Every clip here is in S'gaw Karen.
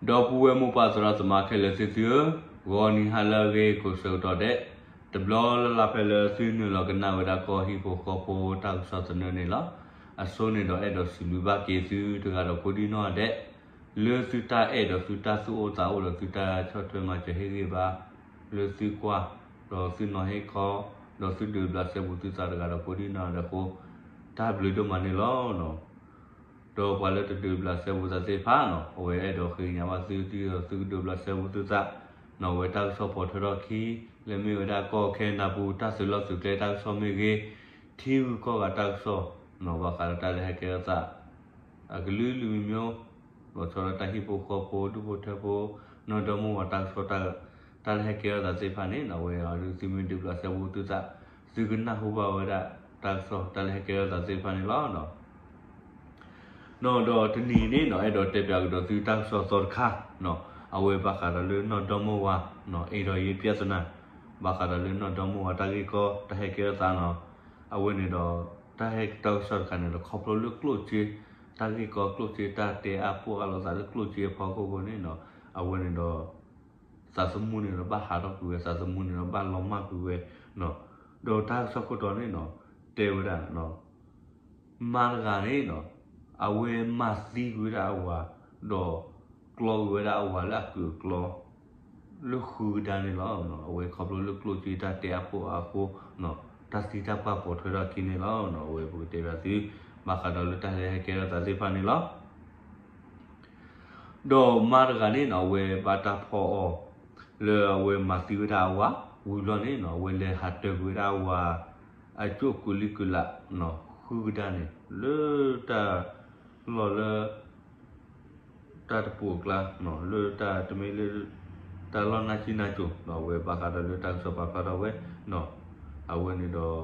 ဒီပုၢ်ဝဲၢ်မိၢ်ပၢ်သရၣ်သမါခဲလၢာ်သ့ၣ်သုဧၢ, ဂီၤနံၤဟါလၢအဂ့ၤကိးဆၢကတီၢ်ဒဲး, တဘျီလၢ်လၢ်ဖဲလၢသုနုာ်လီၤကနၣ်ဝဲဒၣ်ကီၢ်ဟံၣ်ဖိဃီဖိတၢ်ကစီၣ်သနၢၣ်န့ၣ်လီၤ. အဆိန့ၣ်ဒီးအဲၣ်ဒိးစံးဘျုးဘၣ်က့ၤသုတဂၤဒီးကိးဒံၣ်နီၣ်ဒဲး, လၢသုတၢ်အဲၣ်ဒီးသုတၢ်သူၣ်အိၣ်သးအိၣ်ဒီးသုတၢ်ဆီၣ်ထွဲမၤစၢၤဟ့ၣ်ဂံၢ်ဘါ လၢသုကွၢ်, ဒီးသုနီၤဟ့ၣ်ခီ, ဒီးသုဒုးဘျးစဲဘူးသုသးတဂၤဒီးကိးဒံၣ်နီၣ်ဒဲးအဃိ, တၢ်ဘျုးဒိၣ်မးန့ၣ်လီၤ. ဒီးပှၤလၢတဒုးဘျးစဲဘူးသးသ့ၣ်တဖၣ်န့ၣ်, အဝဲအဲၣ်ဒိးဃ့ကညးဘၣ်သုဒ်သိးသုကဒုးဘျးစဲဘူးသုသးန့ၣ်, အဝဲတၢ်ကစီၣ်ပိာ်ထွဲထီၣ်ခံ, လၢမ့ၢ်ဝဲဒၣ်ကီၢ်ခဲနဒၤပူၤ တၢ်သုးလီၢ်သုးကျဲတၢ်ကစီၣ်မ့ၢ်ဂ့ၤ, ထံဂုၤကီၢ်ဂၤတၢ်ကစီၣ်န့ၣ်, ဘၣ်ဃးဒီးတၢ်လၢဟဲကဲထီၣ်သး အကလုာ်လုာ်မံၤမံၤ, လီၤဆီဒၣ်တၢ်ဟံၣ်ဖိဃီဖိ ဒူၣ်ဖိထၢဖိ, နီၢ်ဒီမါဝၤတၢ်ကစီၣ်, တၢ်လၢဟဲကဲထီၣ်သးသ့ၣ်တဖၣ်န့ၣ်, အဝဲအံၤဒုးသုမ့ၢ်ဒုးဘျးစဲဘူးသုသး, သုကနၢ်ဟူဘၣ်ဝဲဒၣ်တၢ်ကစီၣ် တၢ်လၢဟဲကဲထီၣ်သးသ့ၣ်တဖၣ်န့ၣ်လီၤ. ဒီးတနံၤအံၤန့ၣ်န့ၣ်, အဲၣ်ဒိးတဲပၠးကဒီးသုတၢ်ကစီၣ်သီတခါန့ၣ်, အဝဲဘၣ်ဃးဒီးလၢနီၢ်ဒီမါဝၤန့ၣ်, အ့ဒီးယ့ပျဲသနၢ်, ဘၣ်ဃးဒီးလၢနီၢ်ဒီမါဝၤတၢ်ဂ့ၢ်ကီတၢ်ဟဲကဲထီၣ်သးန့ၣ်, အဝဲန့ၣ်ဒီး တၢ်ဟဲတၢ်ကစီၣ်တခါန့ၣ်ဒီး ခီဖျိလၢကျိၣ်စ့, တၢ်ဂ့ၢ်ကီကျိၣ်စ့ တၢ်တဲအါပှဲၤအါလိာ်သးလၢကျိၣ်စ့အဖီခိၣ်အဃိန့ၣ်, အဝဲန့ၣ်ဒီး သးသမူန့ၣ်ဒီးဘၣ်ဟးထီၣ်ကွံာ်ဝဲ, သးသမူန့ၣ်ဒီးဘၣ်လီၤမၢ်ကွံာ်ဝဲ, ဒီးတၢ်ကစီၣ်ခိၣ်တီန့ၣ်န့ၣ်, တဲဝဲဒၣ် မါတဂၤန့ၣ်န့ၣ်, အဝဲမၤသံကွံာ်ဝဲဒၣ်အဝၤ, ဒီးကျီကွံာ်ဝဲဒၣ်အဝၤလၢအကုးအကျီ လၢဃုကဒါန့ၣ်လီၤ. အဝဲခီဖျိလၢကျိၣ်စ့တၢ်တဲအါပှဲၤအါအဃိ, တၢ်သံတၢ်ပှၢ်ပိာ်ထွဲထီၣ်အခံန့ၣ်လီၤ. အဝဲပကတဲဘၣ်သု, ဘၣ်ဃးဒီးလၢတၢ်လၢဟဲကဲထီၣ်သးသ့ၣ်တဖၣ်န့ၣ်လီၤ. ဒီးမါတဂၤန့ၣ်န့ၣ်, အဝဲဘၣ်တၢ်ဖီၣ်အီၤ, လၢအဝဲမၤသံဝဲဒၣ်အဝၤ, ဝံၤဘျီန့ၣ်န့ၣ်, အဝဲလဲၤဟးတၢၤကွံာ်ဝဲဒၣ်အဝၤ အကၠိၣ်ကုးလံာ်ကုးလး, ဃုကဒါန့ၣ်, လၢတၢ်လီၢ်လၢ တၢ်တပူၤအကျါ, လၢတၢ်တမ့ၢ်လၢ တၢ်လီၢ်နါစံၣ်နါကိၤန့ၣ်, အဝဲဘၣ်ဃးဒီးလၢတၢ်ကစီၣ်ပာ်ဖျါထီၣ်ဝဲန့ၣ်, အဝဲန့ၣ်ဒီး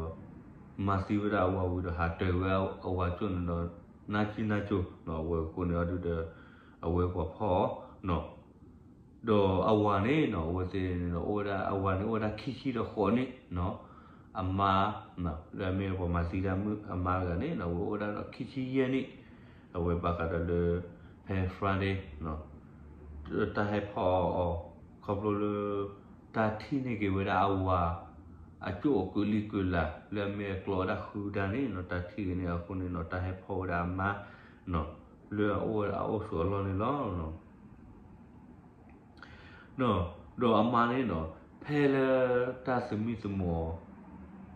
မၤသံဝဲဒၣ်အဝၤဝံၤဒီးဟးတၢၤဝဲအဝၤကၠိၣ်န့ၣ်ဒီး နါစံၣ်နါကိၤန့ၣ်, အဝဲအဃိန့ၣ်အီၤဒုဒီး အဝဲပှၤဖီၣ်အီၤန့ၣ်, ဒီးအဝၤန့ၣ်န့ၣ်, အဝဲသ့ၣ်န့ၣ်ဒီးအိၣ်ဝဲဒၣ်, အဝၤန့ၣ်အိၣ်ဝဲဒၣ်ခံဆံဒီးဃိးနံၣ်န့ၣ်, အမါ လၢအမ့ၢ်ပှၤမၤသံတၢ်မုၣ်အမါတဂၤန့ၣ်န့ၣ်, အဝဲအိၣ်ဝဲဒၣ်ဒီးခံဆံယဲၢ်နံၣ်, အဝဲဘၣ်ဃးဒီးလၢ ဖဲ Friday တၢ်ဟဲဖီၣ်အီၤ, ခီဖျိလၢ တၢ်ထံၣ်န့ၢ်က့ၤဝဲဒၣ်အဝၤ အကၠိၣ်အကုးလံာ်ကုးလး လၢအမ့ၢ်အကျီဝဲဒၣ်ဃုကဒါန့ၣ်န့ၣ်, တၢ်ထံၣ်ဂ့ၤန့ၣ်အဃိန့ၣ်န့ၣ်, တၢ်ဟဲဖီၣ်ဝဲဒၣ်အမါန့ၣ်, လၢအအိၣ်ဝဲဒၣ်အအိၣ်ဆိးအလီၢ်န့ၣ်လီၤ. ဒီးအမါန့ၣ်န့ၣ်, ဖဲလၢတၢ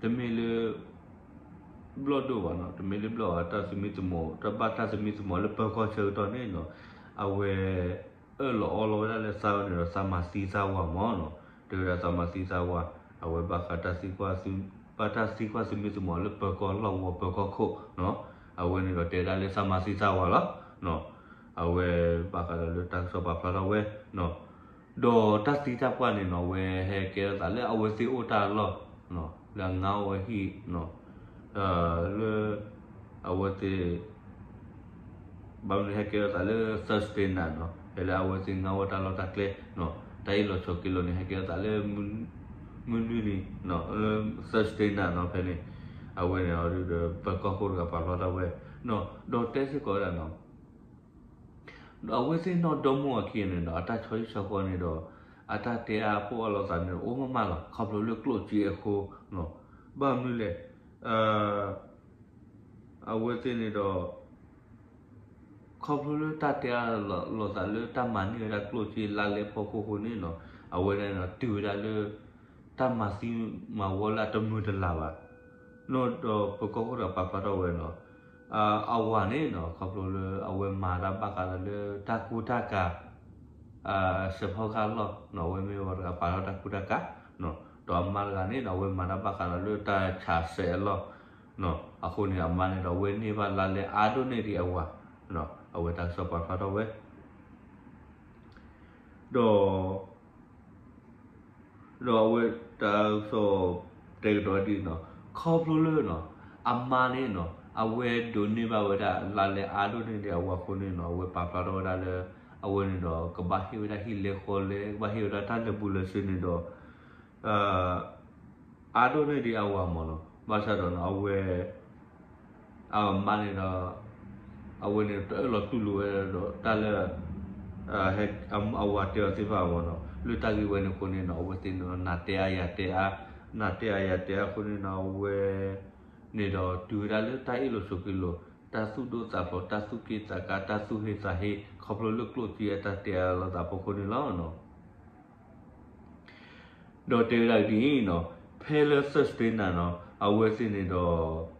်သမံသမိး, တမ့ၢ်လၢ ဘျီၣ်ဒိၣ်ဘၣ်န့ၣ်, တမ့ၢ်လၢဘျီၣ်ဘၣ်, တၢ်သမံသမိး, တၢ်ဘၣ်တၢ်သမံသမိးလၢပၢၤကီၢ်ဆၢကတီၢ်န့ၣ်န့ၣ်, အဝဲ အၢၣ်လီၤအီလီၤဝဲဒၣ်လၢသးဝဲန့ၣ်ဒီး သးမၤသံသးဝၤမၢ်န့ၣ်, တဲဝဲဒၣ်သးမၤသံသးဝၤ, အဝဲဘၣ်ဃးတၢ်သံကွၢ်, ဘၣ်တၢ်သံကွၢ်သမံသမိးလၢပၢၤကီၢ်လီၢ်ကဝီၤပၢၤကီၢ်ခိၣ်န့ၣ်, အဝဲန့ၣ်ဒီးတဲဒၣ်လၢသးမၤသံသးဝၤလီၤ. အဝဲဘၣ်ဃးဒီးလၢတၢ်ကစီၣ်ပာ်ဖျါထီၣ်ဝဲန့ၣ်, ဒီးတၢ်သံတၢ်ပှၢ်န့ၣ်န့ၣ်, အဝဲဟဲကဲထီၣ်သးလၢအဝဲသ့ၣ်အိၣ်တၢ်အလီၢ်, လၢအငါအိၣ်ဝဲဟံၣ်, လၢ အဝဲသ့ၣ် ဘၣ်မနုၤဟဲကဲထီၣ်သးလၢ Thursday night န့ၣ်, ဖဲလၢအဝဲသ့ၣ်ငါဝဲတၢ်လီၢ်တၢ်ကျဲန့ၣ်, တၢ်အ့ၣ်လိာ်ဆိးက့လိာ်န့ၣ် ဟဲကဲထီၣ်သးလၢ မုၢ်လွံၢ်နံၤ, လၢ Thursday night န့ၣ်, ဖဲန့ၣ် အဝဲန့ၣ်အီၤဒုဒီး ပၢၤကီၢ်ခိၣ်တဂၤပာ်ဖျါထီၣ်ဝဲန့ၣ်, ဒီးတဲစ့ၢ်ကီးဝဲဒၣ်န့ၣ် ဒီးအဝဲသ့ၣ်နီၢ်ဒီမါဝၤခံဂၤန့ၣ်ဒီး အတၢ်ဆီဟံၣ်ဆီဃီန့ၣ်ဒီး အတၢ်တဲအါပှဲၤအါလိာ်သးန့ၣ် အိၣ်မးမးလီၤ. ခီဖျိလၢကျိၣ်စ့အဃိန့ၣ်, ဘၣ်မနုၤလဲၣ်, အဝဲသ့ၣ်န့ၣ်ဒီး ခီဖျိလၢတၢ်တဲအါလိာ်သးလၢတၢ်မၤန့ၢ်ဝဲဒၣ်ကျိၣ်စ့လါလဲဖီခိၣ်အဃိန့ၣ်န့ၣ်, အဝဲဒၣ်န့ၣ်ဒီး တုၤဝဲဒၣ်လၢ တၢ်မၤသံမၤဝီလၢအတမုာ်တလၤဘၣ်န့ၣ်, ဒီးပၢၤကီၢ်ခိၣ်တဂၤပာ်ဖျါထီၣ်ဝဲန့ၣ်, အဝၤန့ၣ်န့ၣ် ခီဖျိလၢအဝဲမၤတၢ်ဘၣ်ဃးဒီးလၢတၢ်ကူတၢ်ကၤ စဲးဖီကဟၣ်လီၢ်န့ၣ်, အဝဲမ့ၢ်ဝဲတဂၤပာ်ထီၣ်တၢ်ကူတၢ်ကၤန့ၣ်, ဒီးအမါတဂၤန့ၣ်ဒီး အဝဲမၤတၢ်ဘၣ်ဃးဒီးလၢတၢ်ဆးစဲးအလီၢ်န့ၣ်, အဃိန့ၣ် အမါန့ၣ်ဒီး အဝဲန့ၢ်ဘၣ်လါလဲအါဒိၣ်န့ၢ်ဒံးအဝၤန့ၣ်, အဝဲတၢ်ကစီၣ်ပာ်ဖျါထီၣ်ဝဲ ဒီး ဒီးအဝဲတၢ်ကစီၣ်တဲကဒီးဒ်န့ၣ်, ခီဖျိလၢန့ၣ် အမါန့ၣ်န့ၣ် အဝဲဒိးန့ၢ်ဘၣ်ဝဲဒၣ်လါလဲအါဒိၣ်န့ၢ်ဒံးအဝၤအဃိန့ၣ်န့ၣ်, အဝဲပာ်ဖျါထီၣ်ဝဲဒၣ်လၢ အဝဲန့ၣ်ဒီး ကဘၣ်ဟ့ၣ်ဝဲဒၣ်ဟံၣ်လဲဃီလဲ, ကဘၣ်ဟ့ၣ်ဝဲဒၣ်တၢ်လၢာ်ဘူၣ်လၢာ်စ့န့ၣ်ဒီး အါဒိၣ်န့ၢ်ဒံးအဝၤမၢ်န့ၣ်, ဘၣ်ဆၣ်ဒီးန့ၣ် အဝဲ အမါန့ၣ်ဒီး အဝဲန့ၣ်တအၢၣ်လီၤတူၢ်လိာ်ဝဲဒီးတၢ်လၢ ဟဲအဝၤတဲအီၤသ့ၣ်တဖၣ်အဂီၢ်နီၤ, လၢတၢ်ဂ့ၢ်ဝဲန့ၣ်အဃိန့ၣ်နီၤ အဝဲသ့ၣ်န့ၣ်ဒီး နၤတဲအါယၤတဲအါ, နၤတဲအါယၤတဲအါအဃိန့ၣ်နီၤ အဝဲ န့ၣ်ဒီးတုၤဝဲဒၣ်လၢတၢ်အ့ၣ်လိာ်ဆိးက့လိာ်, တၢ်သူၣ်ဒိၣ်သးဖျိး, တၢ်သူၣ်က့သးကါ, တၢ်သူၣ်ဟ့သးဟ့, ခီဖျိလၢကျိၣ်စ့အတၢ်တဲအါလိာ်သးအဖီခိၣ်န့ၣ်လီၤ. ဒီးတဲဝဲဒၣ်ဒ်အံၤနီၤ, ဖဲလၢ Thursday night နီၤ အဝဲသ့ၣ်န့ၣ်ဒီး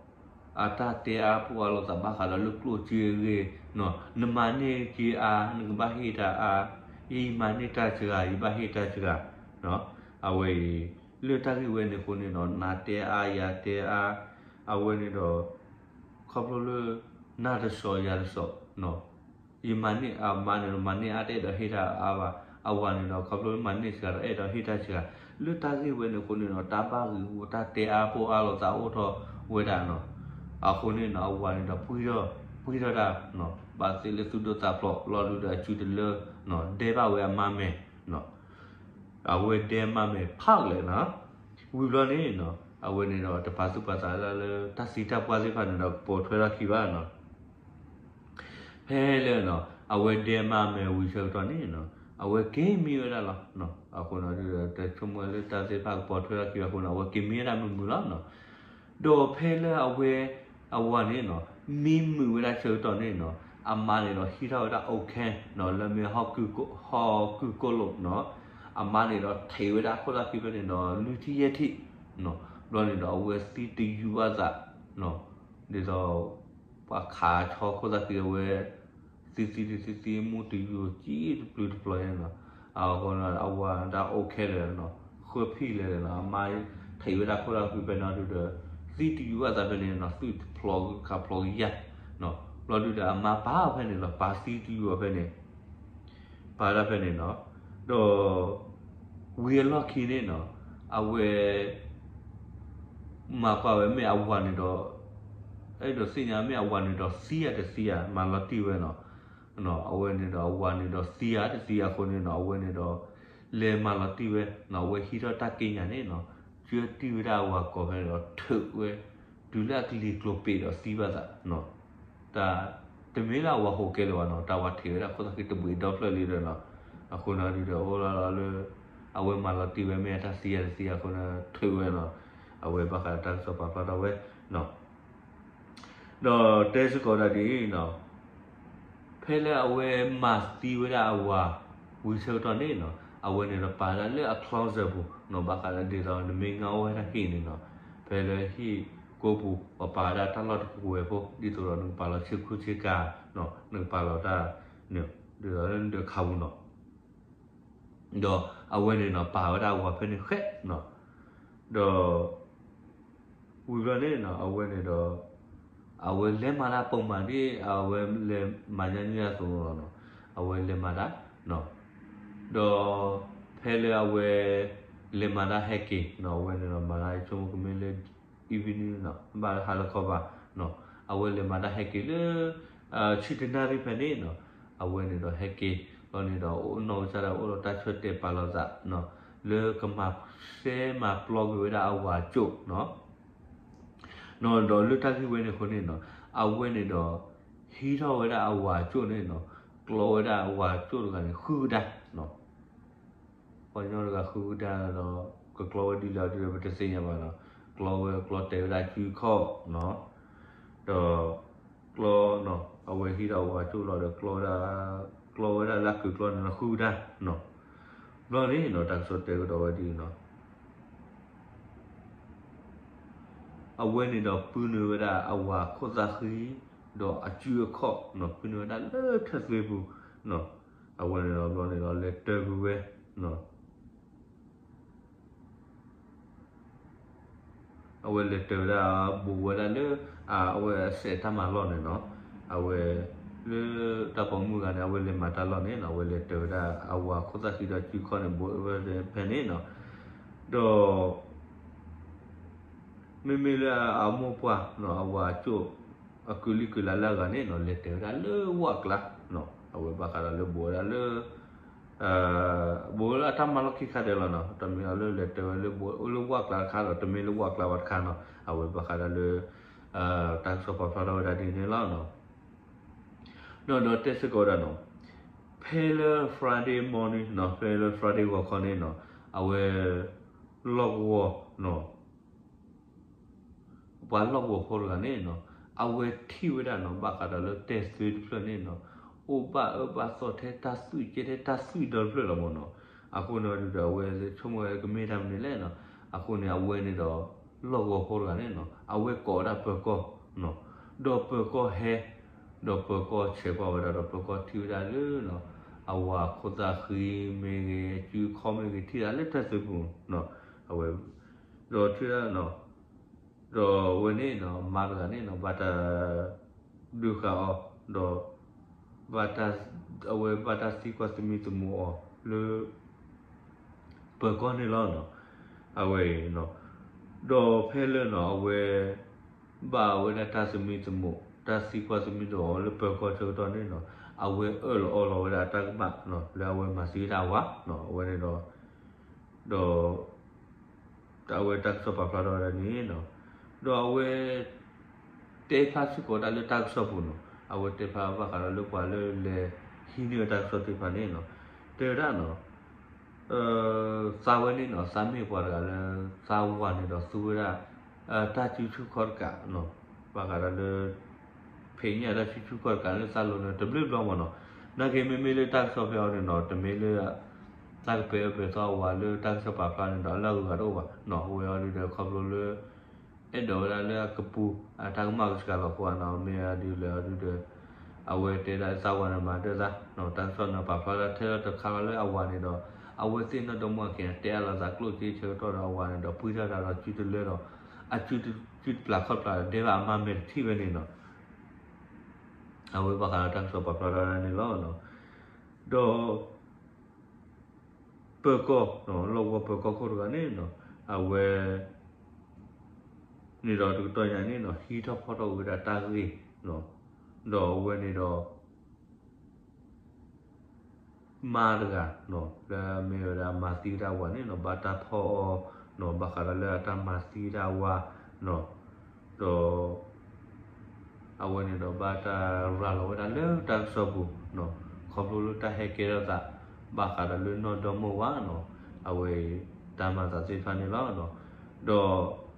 အတၢ်တဲအါပှဲၤအါလိာ်သးဘၣ်ဃးဒီးလၢကျိၣ်စ့အဂ့ၢ်, နမၤန့ၢ်စ့အါ နကဘၣ်ဟ့ၣ်တၢ်အါ, ယမၤန့ၢ်တၢ်စှၤ ယဘၣ်ဟ့ၣ်တၢ်စှၤ, အဝဲအံၤ လၢတၢ်ဂ့ၢ်ဝဲန့ၣ်အဃိန့ၣ်နီၤ နၤတဲအါယၤတဲအါ, အဝဲန့ၣ်ဒီး ခီဖျိလၢ နၤတစီၤယၤတစီၤ ယမၤန့ၢ်အမါန့ၣ်ဒီး မၤန့ၢ်အါတအဲၣ်ဒိးဟ့ၣ်တၢ်အါဘၣ်, အဝၤန့ၣ်ဒီး ခီဖျိလၢမၤန့ၢ်စှၤဒီးအဲၣ်ဒိးဟ့ၣ်တၢ်စှၤ, လၢတၢ်ဂ့ၢ်ဝဲန့ၣ်အဃိန့ၣ်ဒီး တၢ်ဘၣ်ဂ့ၤဂီၢ် တၢ်တဲအါပှဲၤအါလိာ်သးအိၣ်ထီၣ်ဝဲဒၣ်နီၤ, အဃိန့ၣ်နီၤ အဝၤန့ၣ်ဒီးပှံၢ်ထီၣ်, ပှံၢ်ထီၣ်တၢ်, ဘၣ်သ့ၣ်လၢသူၣ်ဒိၣ်သးဖျိး လီၤဒုးဒီးအစုတလၢ, ဒဲဘၣ်ဝဲအမါမဲာ် အဝဲဒဲမါမဲာ်ဖးလဲၣ်နီၤ, ဝံၤဘျီန့ၣ်နီၤ အဝဲန့ၣ်ဒီးတပာ်သူၣ်ပာ်သးလၢ တၢ်သံတၢ်ပှၢ်သ့ၣ်တဖၣ်န့ၣ်ဒီးကပိာ်ထွဲထီၣ်ခံဘၣ်နီၤ, ဖဲလၢနီၤ အဝဲဒဲမါမဲာ်ဝံၤဆၢကတီၢ်န့ၣ်နီၤ အဝဲက့ၤမံဝဲဒၣ်လီၤ, အဃိန့ၣ်ဒီး တဆိကမိၣ်လၢတၢ်သ့ၣ်တဖၣ်ကပိာ်ထွဲထီၣ်ခံဘၣ်အဃိန့ၣ် အဝဲက့ၤမံဝဲဒၣ်မုာ်မုာ်လီၤနီၤ, ဒီးဖဲလၢအဝဲ အဝၤန့ၣ်နီၤ မံမုာ်ဝဲဒၣ်ဆၢကတီၢ်န့ၣ်နီၤ အမါန့ၣ်ဒီးဟံးထီၣ်ဝဲဒၣ် အိၣ်ခဲ လၢမ့ၢ် ဟီၣ်ကုၢ်ကိၣ်လိာ်နီၤ, အမါန့ၣ်ဒီးထံးဝဲဒၣ်ခိၣ်သၣ်ဃံဖဲန့ၣ်ဒီး လွံၢ်ထံၣ်ယဲၢ်ထံၣ်, ဘျီန့ၣ်ဒီးအဝဲသံတယုၢ်ဘၣ်သး, ဒ်သိး ပှၤခးဆီခိၣ်သၣ်ဃံအဝဲ သံသံတသံသံ မူတယုၢ်ကံတပျုၤတပျီၤယဲနီၤ, အဃိန့ၣ် အဝၤဒၣ် အိၣ်ခဲ လဲၣ်နီၤ, ဃၢဖံၣ်လဲၣ်နီၤ, အမါထံးဝဲဒၣ်ခိၣ်သၣ်ဃံဖဲန့ၣ်ဒုးဒီး သံတယုၢ်ဘၣ်သးဖဲန့ၣ်နီၤ, သွံၣ်တဖျိးခးဖျိးကယၢ်, ဘျီဒုးဒီးအမါပာ်ဖဲန့ၣ်လီၤ, ပာ်သံတယုၢ်အီၤဖဲန့ၣ် ပာ်ဒၣ်ဖဲန့ၣ်နီၤ, ဒီး ဝံၤအလီၢ်ခံန့ၣ်နီၤ, အဝဲ မၤကွၢ်ဝဲမ့ၢ်အဝၤန့ၣ်ဒီး အဲၣ်ဒိးသ့ၣ်ညါမ့ၢ်အဝၤန့ၣ်ဒီးသံဧါတသံဧါ မၤလီၤတံၢ်ဝဲနီၤ, အဝဲန့ၣ်ဒီးအဝၤန့ၣ်ဒီးသံဧါတသံအဃိန့ၣ်နီၤ အဝဲန့ၣ်ဒီး လဲၤမၤလီၤတံၢ်ဝဲနီၤ, အဝဲဟံးထီၣ်တၢ်က့ညါန့ၣ်နီၤ, ကၢတံၢ်ဝဲဒၣ်အဝၤကိးဖဲန့ၣ်ဒီး ထုးဝဲ တုၤလၢအကလံၤကျိၤပ့ၤဒီးသံဘၣ်သးနီၤ, တၢ် တမ့ၢ်လၢအဝၤဟိးကဲလၢၤဘၣ်နီၤ, တၢ်ဝၤထံးဝဲဒၣ်ခိၣ်သၣ်ဃံတဘှံးဒီဖျၢၣ်လံဒီးနီၤ, အဃိန့ၣ်ဒုးဒီးအိၣ်လီၤလီၤလၢ အဝဲမၤလီၤတံၢ်ဝဲမ့ၢ်အတၢ်သံဧါတသံအဃိန့ၣ် ထုးဝဲနီၤ, အဝဲဘၣ်ဃးဒီးတၢ်ကစီၣ်ပာ်ဖျါထီၣ်ဝဲနီၤ ဒီးတဲစ့ၢ်ကီးဒၣ်ဒ်အံၤနီၤ, ဖဲလၢအဝဲမၤသံဝဲဒၣ်အဝၤ ဝံၤဆၢကတီၢ်န့ၣ်နီၤ, အဝဲန့ၣ်ဒီးပာ်ဝဲဒၣ်လၢအ closet ပူၤနီၤ, ဘၣ်ဃးလၢဒ်သိးနမ့ၢ်ငါအိၣ်ဝဲဒၣ်ဟံၣ်န့ၣ်နီၤ, ဖဲလၢဟံၣ်ကိးပူၤ ပှၤပာ်ဝဲဒၣ်တၢ်လီၢ်တကဝဲၤဖိ ဒ်သိးဒီးနကပာ်လီၤဆ့ကူဆ့ကၤနီၤ, နကပာ်လီၤတၢ် ဒ်သိးလၢနဒၢးခးပူၤနီၤ ဒီးအဝဲန့ၣ်နီၤ ပာ်ဝဲဒၣ်အဝၤဖဲန့ၣ်ဃဲနီၤ, ဒီး ဝံၤဘျီန့ၣ်နီၤ အဝဲန့ၣ်ဒီး အဝဲလဲၤမၤတၢ်ပိာ်မၤဒ် အဝဲလဲၤမၤညါန့ၣ်အသိးလီၤနီၤ, အဝဲလဲၤမၤတၢ်နီၤ, ဒီး ဖဲလၢအဝဲ လဲၤမၤတၢ်ဟဲက့ၤနီၤ, အဝဲန့ၣ်ဒီးမၤတၢ်ဆိကမိၣ်ကမ့ၢ်လၢ evening နီၤ, ဘၣ်ဟါလၢခီဘၣ်နီၤ, အဝဲလဲၤမၤတၢ်ဟဲက့ၤလၢ ဆံတနၣ်ရံၣ်ဖဲန့ၣ်နီၤ, အဝဲန့ၣ်ဒီးဟဲက့ၤ ဘျီန့ၣ်ဒီး အိၣ်နီၢ်ကစၢ်ဒၣ်အိၣ်ဒီးတၢ်ဆၢတဲာ်ပာ်လီၤသးနီၤ, လၢကမၤစဲမၤပျီက့ၤဝဲဒၣ်အဝၤအကၠိၣ်နီၤ, ဒီးလၢတၢ်ဂ့ၢ်ဝဲန့ၣ်အဃိန့ၣ်နီၤ, အဝဲန့ၣ်ဒီး ဟံးထီၣ်ဝဲဒၣ်အဝၤအကၠိၣ်န့ၣ်နီၤ, ကျီဝဲဒၣ်အဝၤအကၠိၣ်တဂၤန့ၣ် ဃုကဒါနီၤ ပှၤကညီတဂၤဃုကဒါဒီး ကကျီဝဲဒ်လဲၣ်ဒ်လဲၣ်ပတသ့ၣ်ညါဘၣ်နီၤ, ကျီဝဲကျီတဲာ်ဝဲဒၣ်ကုခီၣ်နီၤ, ဒီး ကျီနီၤ, အဝဲဟံးဒီးအဝၤကၠိၣ်လီၤဒီး ကျီဝဲဒၣ်, ကျီဝဲဒၣ်လၢအကုာ်ကျီန့ၣ်နီၤ ဃုကဒါနီၤ, ဘျီန့ၣ်နီၤ တၢ်ကစီၣ်တဲကဒီးဝဲဒ်အံၤနီၤ အဝဲန့ၣ်ဒီးပုၢ်နုာ်ဝဲဒၣ်အဝၤခိၣ်သၣ်ဃံ ဒီးအကုခီၣ်နီၤ, ပုၢ်နုာ်ဝဲဒၣ်လၢထၢၣ်သွ့ပူၤနီၤ, အဝဲန့ၣ်ဒီးဘျီန့ၣ်ဒီးလဲၤတၢၤကွံာ်ဝဲနီၤ အဝဲလဲၤတၢၤဝဲဒၣ် ဘူးဝဲဒၣ်လၢ အဝဲအစဲးတၢ်မၤလီၢ်န့ၣ်နီၤ, အဝဲ လၢတၢ်ပိာ်မုၣ်ဂၤန့ၣ် အဝဲလဲၤမၤတၢ်လီၢ်န့ၣ်နီၤ, အဝဲလဲၤတၢၤဝဲဒၣ်အဝၤခိၣ်သၣ်ဃံဒီးကုခီၣ်န့ၣ် ဘူးဝဲဖဲန့ၣ်နီၤ, ဒီး မ့မ့ၢ်လၢအမိၢ်ပှၢ်နီၤ အဝၤကၠိၣ် အကုလံကုလါလၢအဂၤန့ၣ်နီၤ လဲၤတၢၤဝဲဒၣ်လၢဝၣ်ကျါနီၤ, အဝဲဘၣ်ဃးဒီးလၢဘူးဝဲဒၣ်လၢ ဘူးဝဲလၢအတၢ်မၤလီၢ်ခံခါဒဲးလီၤနီၤ, တမ့ၢ်လၢလဲၤတၢၤဝဲလၢဘူးအိၣ်လၢဝၣ်ကျါတခါဒီး တမ့ၢ်လၢဝၣ်ကျါဘၣ်တခါနီၤ, အဝဲဘၣ်ဃးဒီးလၢ တၢ်ကစီၣ်ပာ်ဖျါထီၣ်ဝဲဒၣ်ဒ်န့ၣ်လီၤနီၤ. ဒီးဒီးတဲစ့ၢ်ကီးဝဲဒၣ်နီၤ, ဖဲလၢ Friday morning နီၤ, ဖဲလၢ Friday ဂီၤခီန့ၣ်နီၤ, အဝဲ လီၢ်ကဝီၤနီၤ, ပှၤလီၢ်ကဝီၤဖိတဂၤန့ၣ်နီၤ, အဝဲထံၣ်ဝဲဒၣ်နီၤ, ဘၣ်ဃးဒီးလၢတဲာ်သွံတဖျၢၣ်န့ၣ်နီၤ, အိၣ်ဘၣ်အၢဘၣ်သီထဲတၢ်သွံၣ်ကဲထဲတၢ်သွံၣ်ဒီတဖျၢၣ်လီၤမ့ၢ်နီၤ. အဃိန့ၣ်ဒုးဒီး အဝဲဆိကမိၣ်ဝဲကမ့ၢ်တၢ်မနုၤလဲၣ်နီၤ. အဃိန့ၣ် အဝဲန့ၣ်ဒီး လီၢ်ကဝီၤဖိတဂၤန့ၣ်နီၤ, အဝဲကိးဝဲဒၣ်ပၢၤကီၢ်နီၤ, ဒီးပၢၤကီၢ်ဟဲ, ဒီးပၢၤကီၢ်ဆဲးကွၢ်ဝဲဒၣ်ဒီး ပၢၤကီၢ်ထံၣ်ဝဲဒၣ်လၢနီၤ, အဝၤခိၣ်သၣ်ဃံမ့ၢ်ဂ့ၤ, အစုအခီၣ်မ့ၢ်ဂ့ၤ, ထံၣ်ဒၣ်လၢတဲာ်သွံပူၤနီၤ, အဝဲ ဒီးထံၣ်ဒၣ်နီၤ, ဒီးအဝဲန့ၣ်နီၤ, မါတဂၤန့ၣ်နီၤ, ဘၣ်တၢ် ဒုးဃာ်အီၤ, ဒီး ဘၣ်တၢ် အဝဲဘၣ်တၢ်သံကွၢ်သမံသမိးအီၤလၢ ပၢၤကီၢ်န့ၣ်လီၤနီၤ. အဝဲအံၤနီၤ, ဒီးဖဲလၢနီၤ, အဝဲ ဘၣ်ဝဲဒၣ်တၢ်သမံသမိး, တၢ်သံကွၢ်သမံသမိးအီၤလၢပၢၤကီၢ်ဆၢကတီၢ်န့ၣ်နီၤ, အဝဲအၢၣ်လီၤအီလီၤဝဲဒၣ်တၢ်ကမၣ်နီၤ, လၢအဝဲမၤသံဝဲဒၣ်အဝၤနီၤ, အဝဲန့ၣ်ဒီး ဒီး အဝဲတၢ်ကစီၣ်ပာ်ဖျါထီၣ်ဝဲဒၣ်န့ၣ်နီၤ, ဒီးအဝဲ တဲဖျါစ့ၢ်ကီးဝဲဒၣ်လၢတၢ်ကစီၣ်ပူၤနီၤ, အဝဲတဲဖျါဘၣ်ဃးဒီးလၢပှၤလၢလဲၤဟံးန့ၢ်ဝဲတၢ်ကစီၣ်သ့ၣ်တဖၣ်န့ၣ်နီၤ, တဲဝဲဒၣ်နီၤ, သးဝဲန့ၣ်နီၤ, သးမ့ၢ်ပှၤတဂၤလၢ သးဝၤန့ၣ်ဒီးသူဝဲဒၣ် တၢ်စုဆူၣ်ခီၣ်တကးနီၤ, ဘၣ်ဃးဒီးလၢ ဖဲညၣ်တၢ်စုဆူၣ်ခီၣ်တကးလၢသးလိၤန့ၣ် တဘျုးဘျီမ့ၢ်နီၤ. နာ်က့မ့မ့ၢ်လၢတၢ်ကစီၣ်ဖဲအံၤန့ၣ်နီၤ, တမ့ၢ်လၢ တၢ်ကပဲာ်အၢပဲာ်သီအဝၤလၢတၢ်ကစီၣ်ပာ်ဖျါန့ၣ်ဒီး အလၢအဂုၤအဂၤတအိၣ်ဘၣ်နီၤ, အဝဲအံၤဒုးဒီးခီဖျိလၢ အဲၣ်ဒိးဝဲဒၣ်လၢအကပူၤ အတၢ်ကမၣ်ကစှၤလီၤအဃိနီၤ, မ့ၢ်အံၤဒုးလဲၣ်အံၤဒုးဒီး အဝဲတဲဒၣ်သးဝၤန့ၣ်မၤဒၢၣ်သးနီၤ, တၢ်ကစီၣ်န့ၣ်ပာ်ဖျါဒၣ်ထဲလီၤတခါလီၤလၢအဝၤန့ၣ်ဒီး အဝဲသ့ၣ်နီၢ်ဒီမါဝၤခံဂၤန့ၣ် တဲအါလီၤသးကျိၣ်စ့ဆၢကတီၢ်ဒီးအဝၤန့ၣ်ဒီး ပှံထီၣ်တၢ်ဒီးစုတလၢဒီး အစုတပျၢ်ခီၣ်တပျၢ်ဒီး ဒဲးဘၣ်အမါမဲာ်တထံၣ်ဝဲန့ၣ်နီၤ. အဝဲဘၣ်ဃးဒီးတၢ်ကစီၣ်ပာ်ဖျါထီၣ်ဒၣ်န့ၣ်လီၤ. ဒီး ပၢၤကီၢ်, လီၢ်ကဝီၤပၢၤကီၢ်ခိၣ်တဂၤန့ၣ်နီၤ, အဝဲ န့ၣ်ဒီးတကတီၢ်ညါန့ၣ်နီၤ, ဟံးထီၣ်ဖီၣ်ထီၣ်ဝဲဒၣ်တၢ်ဂ့ၢ်, ဒီးအဝဲန့ၣ်ဒီး မါတဂၤနီၤ, လၢအမ့ၢ်ဝဲဒၣ်မၤသံဝဲဒၣ်အဝၤန့ၣ်နီၤ, ဘၣ်တၢ်ဖီၣ်အီၤနီၤ, ဘၣ်ဃးဒီးလၢအတၢ်မၤသံဝဲဒၣ်အဝၤနီၤ, ဒီး အဝဲန့ၣ်ဒီးဘၣ်တၢ်ရၤလီၤဝဲဒၣ်လၢတၢ်ကစီၣ်ပူၤနီၤ, ခီဖျိလၢတၢ်ဟဲကဲထီၣ်သး ဘၣ်ဃးဒီးလၢနီၢ်ဒီမါဝၤနီၤ, အဝဲအံၤ တၢ်မၤသးသ့ၣ်တဖၣ်န့ၣ်လီၤ. ဒီး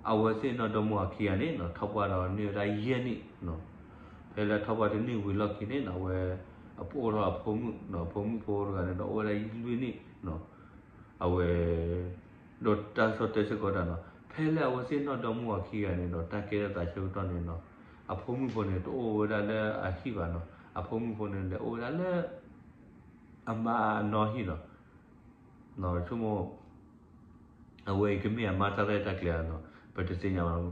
အဝဲသ့ၣ်နီၢ်ဒီမါဝၤခံဂၤန့ၣ်နီၤ, ထီၣ်ပှၢ်ဒီးန့ၢ်ဝဲဒၣ်ယဲၢ်နံၣ်နီၤ, ဖဲလၢထီၣ်ပှၢ်တနံၣ်ဝံၤလီၢ်ခံန့ၣ်နီၤ, အဝဲ အအိၣ်ထီၣ်အဖိမုၣ်နီၤ, အဖိမုၣ်ဖိတဂၤန့ၣ်ဒီး အိၣ်ဝဲဒၣ်လွံၢ်နံၣ်နီၤ, အဝဲ ဒီးတၢ်ကစီၣ်တဲစ့ၢ်ကီးတၢ်နီၤ, ဖဲလၢအဝဲသ့ၣ်နီၢ်ဒီမါဝၤခံဂၤန့ၣ်ဒီး တၢ်ကဲထီၣ်သးဆၢကတီၢ်န့ၣ်နီၤ, အဖိမုၣ်ဖိန့ၣ် တအိၣ်ဝဲဒၣ်လၢအဟံၣ်ဘၣ်နီၤ, အဖိမုၣ်ဖိန့ၣ် လဲၤအိၣ်ဝဲဒၣ်လၢ အမါအနီၢ်ဟံၣ်နီၤ, ဆိကမိၣ် အဝဲအံၤကမ့ၢ်အမါတၢ်ရဲၣ်တၢ်ကျဲၤနီၤ, ပတသ့ၣ်ညါဘၣ်,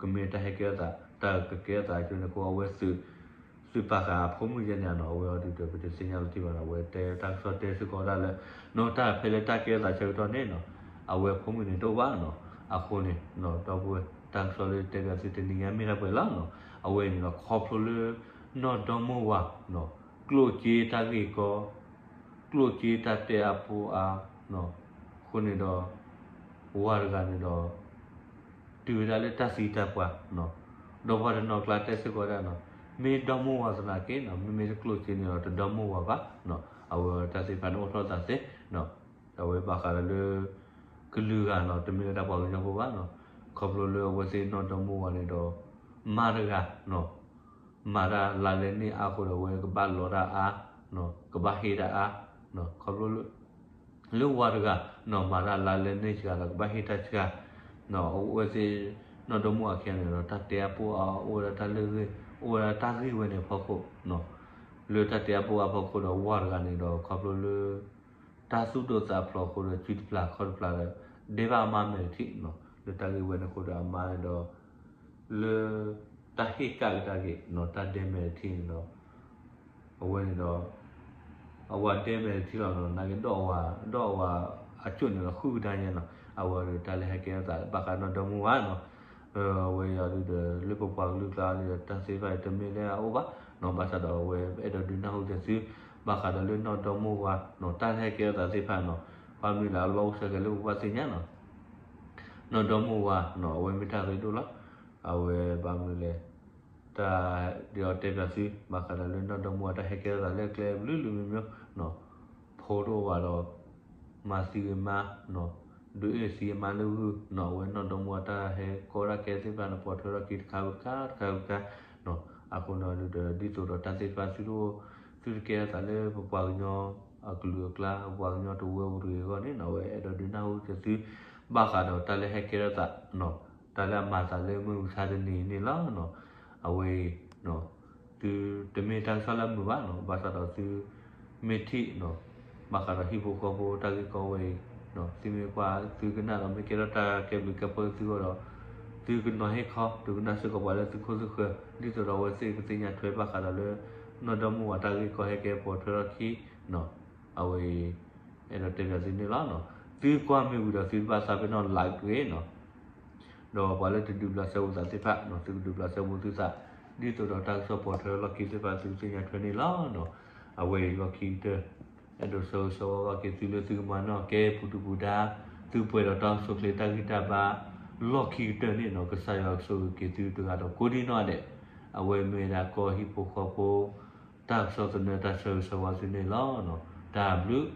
ကမ့ၢ်တၢ်ဟဲကဲထီၣ်သး တၢ်ကကဲထီၣ်သးကၠိန့ၣ် ကအိၣ်ဝဲသုး သုးပာ်ဃာ်အဖိမုၣ်ယဲၢ်န့ၣ်နီၤ, အဝဲအံၤဒုးဒီး ပတသ့ၣ်ညါလီၤတံၢ်ဘၣ်နီၤ, အဝဲတဲတၢ်ကစီၣ်တဲစ့ၢ်ကီးဒၣ်လၢ နီၤတၢ်ဖဲလၢတၢ်ကဲထီၣ်သးဆၢကတီၢ်န့ၣ်နီၤ, အဝဲအဖိမုၣ်န့ၣ်တအိၣ်ဘၣ်နီၤ, အဃိန့ၣ် ဒီပုၢ်ဝဲၢ် တၢ်ကစီၣ်လၢတဲဘၣ်သုတနံၤညါမ့ၢ်ဒၣ်ပှဲၤလီၤနီၤ, အဝဲအံၤန့ၣ်ဒီး ခီဖျိလၢ နီၢ်ဒီမါဝၤနီၤ, ကျိၣ်စ့တၢ်ဂ့ၢ်ကီ ကျိၣ်စ့တၢ်တဲအါဖိအါနီၤ, အဃိန့ၣ်ဒီး ဝၤတဂၤန့ၣ်ဒီး တုၤဝဲဒၣ်လၢတၢ်သံတၢ်ပှၢ်နီၤ, ဒီးပှၤတနီၤကျါတဲစ့ၢ်ကီးဒၣ်နီၤ, မ့ၢ်ဒီမါဝၤသနာ်က့နီၤ, မ့မ့ၢ်တကျိၣ်စ့န့ၣ်ဒီး တဒီမါဝၤဘၣ်နီၤ, အဝဲတၢ်သ့ၣ်တဖၣ်န့ၣ်အိၣ်ထီၣ်သးသ့နီၤ, အဝဲဘၣ်ဃးဒီးလၢ ကလုာ်ဂၤနီၤ, တမ့ၢ်လၢတၢ်ပှၤကညီဖိဘၣ်နီၤ, ခီဖျိလၢအဝဲသ့ၣ်နီၢ်ဒီမါဝၤန့ၣ်ဒီး မါတဂၤနီၤ မၤတၢ်လါလဲန့ၢ်အါအဃိဒီး အဝဲကဘၣ်လီတၢ်အါ, ကဘၣ်ဟ့ၣ်တၢ်အါ, ခီဖျိလၢ လၢဝၤတဂၤနီၤ မၤတၢ်လါလဲန့ၢ်စှၤဒီး ကဘၣ်ဟ့ၣ်တၢ်စှၤ, အဝဲသ့ၣ်နီၢ်ဒီမါဝၤခံဂၤန့ၣ်ဒီး တၢ်တဲအါဖိအါ အိၣ်ဝဲဒၣ်တၢ်လၢဂ့ၢ်, အိၣ်ဝဲဒၣ်တၢ်ဂ့ၢ်ဝဲန့ၣ်အဖီခိၣ်, လၢတၢ်တဲအါဖိအါအဖီခိၣ်ဒီး ဝၤတဂၤန့ၣ်ဒီး ခီဖျိလၢ တၢ်သူၣ်ဒိၣ်သးဖျိးအဃိဒီး စုတပျၢ်ခီၣ်တပျၢ်ဒီး ဒဲးဘၣ်အမါမဲာ်တထံၣ်, လၢတၢ်ဂ့ၢ်ဝဲန့ၣ်အဃိဒီး အမါန့ၣ်ဒီး လၢ တၢ်ဟ့ၣ်ကၣ်ကဒါက့ၤနီၤ တၢ်ဒဲမဲာ်တထံၣ်န့ၣ်ဒီး အဝဲန့ၣ်ဒီး အဝၤဒဲမဲာ်တထံၣ်လီၤနီၤ, နာ်က့ ဒီးအဝၤ ဒီးအဝၤအစိၣ်န့ၣ်ဒီး ဃုကဒါညါနီၤ, အဝဲဒီးတၢ်လၢဟဲကဲထီၣ်သးဘၣ်ဃးနီၢ်ဒီမါဝၤနီၤ, အဝဲအံၤဒုးဒီး လၢပပှၤကလုာ်ကျါဒီး တၢ်သ့ၣ်တဖၣ်တမ့ၢ်လၢအအိၣ်ဘၣ်နီၤ, ဘၣ်ဆၣ်ဒီးအဝဲအဲၣ်ဒိးဒုးနၢ်ဟူက့ၤသု ဘၣ်ဃးဒီးလၢနီၢ်ဒီမါဝၤနီၤ တၢ်လၢဟဲကဲထီၣ်သးသ့ၣ်တဖၣ်နီၤ, ဘၣ်မနုၤလဲၣ် အလီၢ်အိၣ်ဆၢက့ၤလၢပဘၣ်သ့ၣ်ညါနီၤ နီၢ်ဒီမါဝၤနီၤ အဝဲမ့ၢ်တၢ်ရ့ဒိၣ်လီၤ. အဝဲဘၣ်မနုၤလဲၣ်, တၢ်ဒုးအီၤတဲပၠးသု ဘၣ်ဃးဒီးလၢနီၢ်ဒီမါဝၤတၢ်ဟဲကဲထီၣ်သးလၢကျဲဘျုးဘျုးမံၤမံၤ, ဖိတအိၣ်ဘၣ်ဒီး မၤသံဂ့ၤမါ, ဒုးအ့ၣ်သံအမါလၢဂုၢ်, အဝဲနီၢ်ဒီမါဝၤတၢ်ဟဲကဲထီၣ်ကဲသ့ၣ်တဖၣ်န့ၣ် ပိာ်ထွဲထီၣ်ခံတခါဝံၤတခါ တခါဝံၤတခါ, အဃိန့ၣ်ဒီး ဒ်သိးဒီးတၢ်သ့ၣ်တဖၣ်သုတအိၣ် သုတကဲထီၣ်သးလၢ ပပှၤကညီအကလုာ်အကျါ ပပှၤကညီတဝၢပူၤတဂ့ၤအဂီၢ်န့ၣ် အဝဲအဲၣ်ဒိးဒုးနၢ်ဟူက့ၤသု ဘၣ်ဃးဒီးတၢ်လၢဟဲကဲထီၣ်သး တၢ်လၢအမၤသးလၢမုၢ်မဆါတနံၤအံၤန့ၣ်လီၤ. အဝဲအံၤ သုတမ့ၢ်တၢ်ကစီၣ်လၢအမုာ်ဘၣ်နီၤ, ဘၣ်ဆၣ်ဒီးသုမ့ၢ်ထံၣ်နီၤ, ဘၣ်ဃးဒီးဟံၣ်ဖိဃီဖိတၢ်ဂ့ၢ်ကီဝဲအံၤ, သုမ့ၢ်ကွၢ် သုကနၣ်ဒီးမ့ၢ်ကဲထီၣ်တၢ်ကဲဘျုးကဲဖှိၣ်သုဂီၢ်ဒီး, သုကနီၤဟ့ၣ်ခီ သုကနၣ်စ့ၢ်ကီးပှၤလၢသုခိၣ်သုဃၢၤ ဒ်သိးဒီးအဝဲသ့ၣ်ကသ့ၣ်ညါထွဲဘၣ်ဃးဒီးလၢ နီၢ်ဒီမါဝၤတၢ်ဂ့ၢ်ကီဟဲကဲပိာ်ထွဲထီၣ်ခံနီၤ, အဝဲအံၤ အဲၣ်ဒိးတဲပၠးသုန့ၣ်လီၤ. သုကွၢ်မ့ၢ်ဝံၤဒီးသုတဘၣ်သးပ့ၤနီၣ် like တဂ့ၤနီၤ ဒီးပှၤလၢတဒုးဘျးစဲဘူးသးသ့ၣ်တဖၣ် သုကဒုးဘျးစဲဘူးသုသး ဒ်သိးဒီးတၢ်ကစီၣ်ပိာ်ထွဲလီၢ်ခံသ့ၣ်တဖၣ်သုကသ့ၣ်ညါထွဲန့ၣ်လီၤ. အဝဲအံၤလီၢ်ခံကတၢၢ် အဲၣ်ဒိးဆၢဂ့ၤဆၢဝါဘၣ်က့ၤသုလၢသုကမၤနီၣ်ကဲပူၤဒုၣ်ပူၤဒါ သုပှဲၤဒီးတၢ်အိၣ်ဆူၣ်အိၣ်ချ့တၢ်ဂံၢ်တၢ်ဘါ လီၢ်ခံကတၢၢ်န့ၣ်နီၤ ကစၢ်ယွၤကဆိၣ်ဂ့ၤက့ၤသုတဂၤဒီးကိးဒံနီၢ်ဒဲး, အဝဲမ့ၢ်ဝဲဒၣ်ကီၢ်ဟံၣ်ဖိဃီဖိ တၢ်ကစီၣ်သနၢၣ်တၢ်ဆၢဂ့ၤဆၢဝါသုန့ၣ်လီၤ. တၢ်ဘျုး